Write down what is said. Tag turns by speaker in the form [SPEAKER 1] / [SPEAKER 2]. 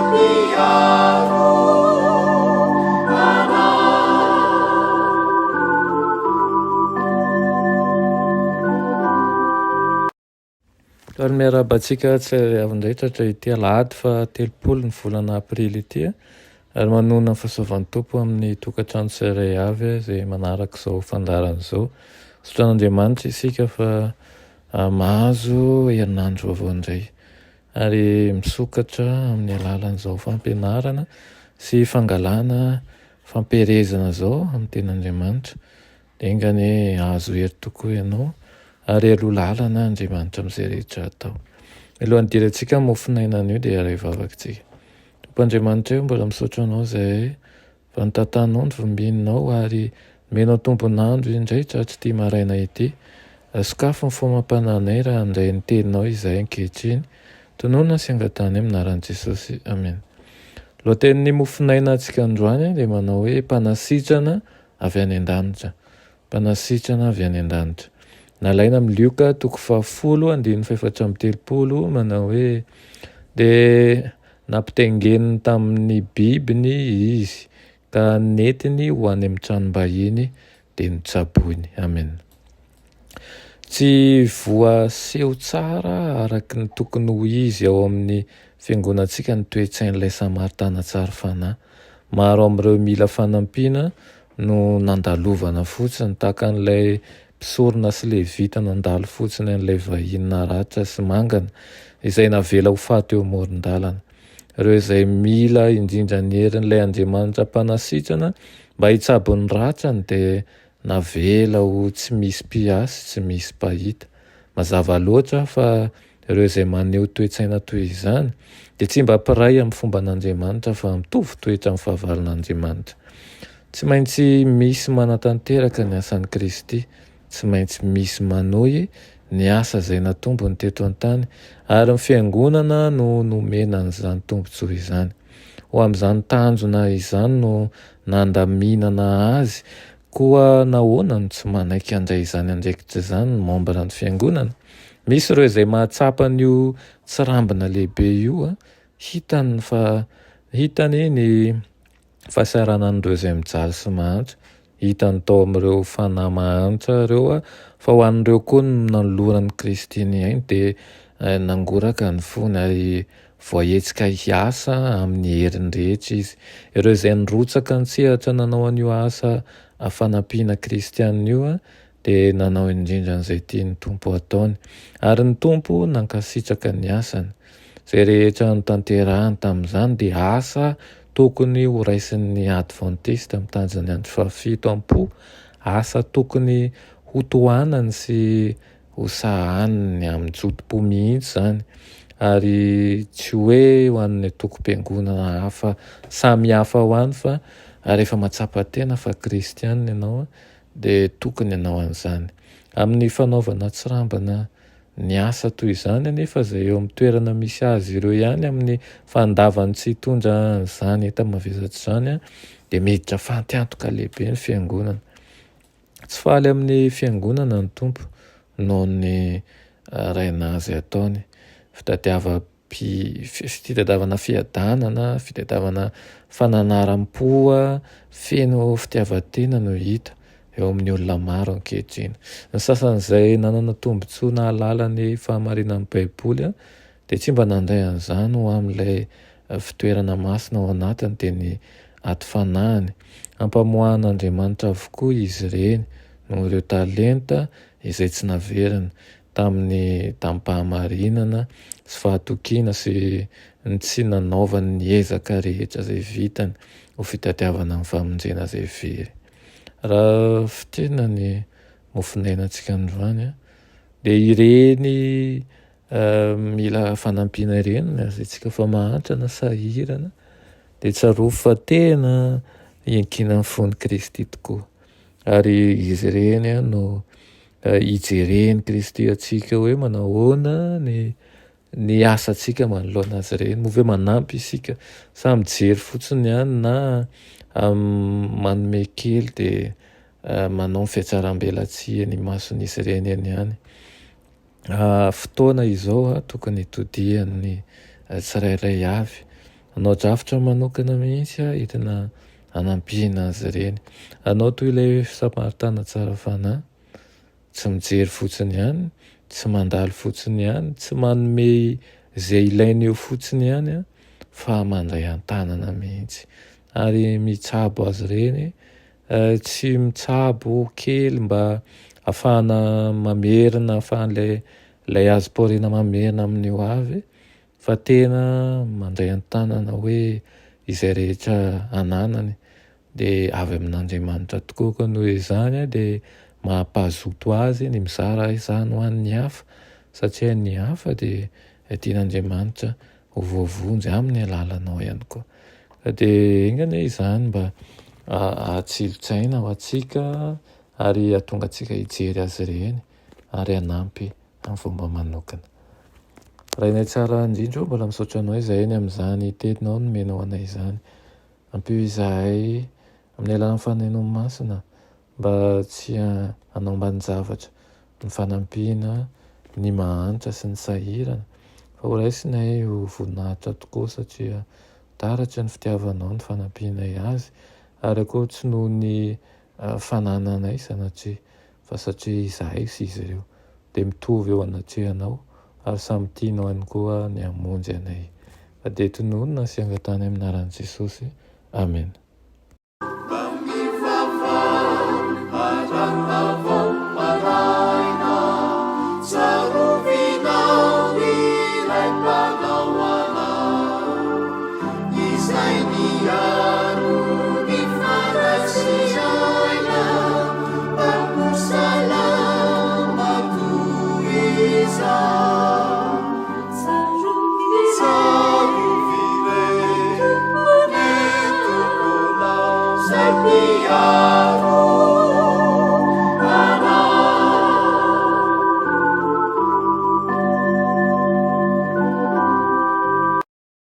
[SPEAKER 1] Mpiaro anay.
[SPEAKER 2] Faly miarahaba antsika tsirairay avy indray tratra ity alahady faha 30 ny volana aprily ity ary manonona ny fahasoavan'ny Tompo amin'ny tokantrano tsirairay avy izay manaraka izao fandaharana izao. Misaotra an'Andriamanitra isika fa mahazo herinandro vaovao indray ary misokatra amin'ny alalan'izao fampianarana sy fangalana fampiherezana izao amin'ny tenin'Andriamanitra. Enga anie hahazo hery tokoa ianao ary aloha lalana Andriamanitra amin'izay rehetra atao. Mialohan'ny hidirantsika amin'ny mofon'aina anio dia hiara hivavaka isika. Tompo Andriamanitra eo, mbola misaotra anao izahay fa nitantanao ny vombininao ary nomenao tombon'andro indray tratr'ity maraina ity. Sokafy ny fo amam-panahinay raha handray ny teninao izahay ankehitriny. Tononina sy angatahanay amin'ny anaran'i Jesosy. Amena. Lohatenin'ny mofon'aina antsika androany dia manao hoe mpanasitrana avy any an-danitra. Mpanasitrana avy any an-danitra. Nalaina amin'ny Lioka toko fahafolo andininy fahefatra amby telopolo manao hoe dia nampitaingeniny tamin'ny bibiny izy ka nentiny ho any amin'ny tranom-bahiny dia notsaboiny. Amen. Tsy voaseho tsara araka ny tokony ho izy ao amin'ny fiangonantsika ny toe-tsain'ilay Samaritana tsara fanahy. Maro amin'ireo mila fanampiana no nandalovana fotsiny, tahaka an'ilay mpisorona sy levita nandalo fotsiny an'ilay vahiny naratra sy mangana, izay navela ho faty eo amoron-dalana. Ireo izay mila indrindra ny herin'ilay Andriamanitra mpanasitrana mba hitsabo ny ratrany dia navela ho tsy misy mpiahy sy tsy misy mpahita. Mazava loatra fa ireo izay maneho toe-tsaina toy izany dia tsy mba mpiray amin'ny fomban'Andriamanitra fa mitovy toetra amin'ny fahavalon'Andriamanitra. Tsy maintsy misy manatanteraka ny asan'i Kristy, tsy maintsy misy manohy ny asa izay natombony teto an-tany, ary ny Fiangonana no nomena an'izany tombontsoa izany. Ho amin'izany tanjona izany no nandaminana azy, koa nahoana no tsy manaiky handray izany andraikitra izany ny mambran'ny Fiangonana? Misy ireo izay mahatsapa an'io tsirambina lehibe io, hitany fa hitany ny fahasahiranan'ireo izay mijaly sy mahantra, hitany tao amin'ireo fanahy mahantra ireo fa ho an'ireo koa no nanoloran'i Kristy ny ainy dia nangoraka ny fony ary Voahetsika hiasa amin'ny heriny rehetra izy. Ireo izay nirotsaka an-tsehatra nanao an'io asa fanampiana kristiana io dia nanao indrindra an'izay tian'ny Tompo hataony. Ary ny Tompo nankasitraka ny asany. Izay rehetra notanterahiny tamin'izany dia asa tokony horaisin'ny Advantista mitandrina ny andro fahafito am-po, asa tokony hotohanany sy ho sahaniny amin-jotom-po mihitsy izany, ary tsy hoe ho an'ny antokom-piangonana hafa samy hafa ho any fa rehefa mahatsapa tena fa kristiana ianao dia tokony hanao an'izany. Amin'ny fanaovana tsirambina ny asa toy izany anefa izay eo amin'ny toerana misy azy ireo ihany amin'ny fandavany tsy hitondra an'izany enta-mavesatra izany dia miditra fantiantoka lehibe ny fiangonana. Tsy faly amin'ny fiangonana ny Tompo noho ny rainazy ataony. Fitadiavam-pitadiavana fiadanana, fitadiavana fananaram-po feno fitiavan-tena no hita eo amin'ny olona maro ankehitriny. Ny sasany izay nanana tombontsoa nahalala ny fahamarinan'ny Baiboly dia tsy mba nandray an'izany ho amin'ilay fitoerana masina ao anatiny dia ny aty fanahiny. Hampamoahan'Andriamanitra avokoa izy ireny noho ireo talenta izay tsy naveriny tamin'ny tamim-pahamarinana sy fahatokiana sy ny tsy nanaovany ny ezaka rehetra izay vitany ho fitadiavana ny famonjena izay very. Raha fintinina ny mofonainantsika androany dia ireny Mila fanampiana ireny na izay tsika fa mahantra na sahirana dia tsarovy fa tena iankinan'ny fon'i Kristy tokoa. Ary izy ireny no ijeren'i Kristy antsika hoe manahoana ny ny asantsika manoloana azy ireny. Moa ve manampy isika sa mijery fotsiny ihany na manome kely dia manao ny fihatsaram-belatsihy eny imason'izy ireny eny ihany. Fotoana izao tokony hitodihan'ny tsirairay avy. Hanao drafitra manokana mihitsy entina hanampiana azy ireny. Hanao toy ilay Samaritana tsara fanahy, tsy mijery fotsiny ihany, tsy mandalo fotsiny ihany, tsy manome izay ilainy eo fotsiny ihany fa mandray an-tanana mihitsy ary mitsabo azy ireny Tsy mitsabo kely mba afahana mamerina, afahan'ilay ilay azom-pahoriana mamerina amin'ny ho avy fa tena mandray an-tanana hoe izay rehetra ananany dia avy amin'Andriamanitra tokoa ka noho izany dia mampazoto azy ny mizara izany ho an'ny hafa satria ny hafa dia tian'Andriamanitra ho voavonjy amin'ny alalanao ihany koa. Ka dia enga anie izany mba hahatsilontsaina ho antsika ary hahatonga antsika hijery azy ireny ary hanampy amin'ny fomba manokana. Rainay tsara indrindra ô, mbola misaotra anao izahay ny amin'izany teninao nomenao anay izany. Ampio izahay amin'ny alalan'ny Fanahinao Masina mba tsy hanao ambanin-javatra ny fanampiana ny mahantra sy ny sahirana fa ho raisinay ho voninahitra tokoa satria taratry ny fitiavanao ny fanampianay azy ary koa tsy noho ny fanananay sanatria fa satria izahay sy izy ireo dia mitovy eo anatrehanao ary samy tianao ihany koa ny hamonjy anay. Fa dia tononina sy angatahana amin'ny anaran'i Jesosy. Amena.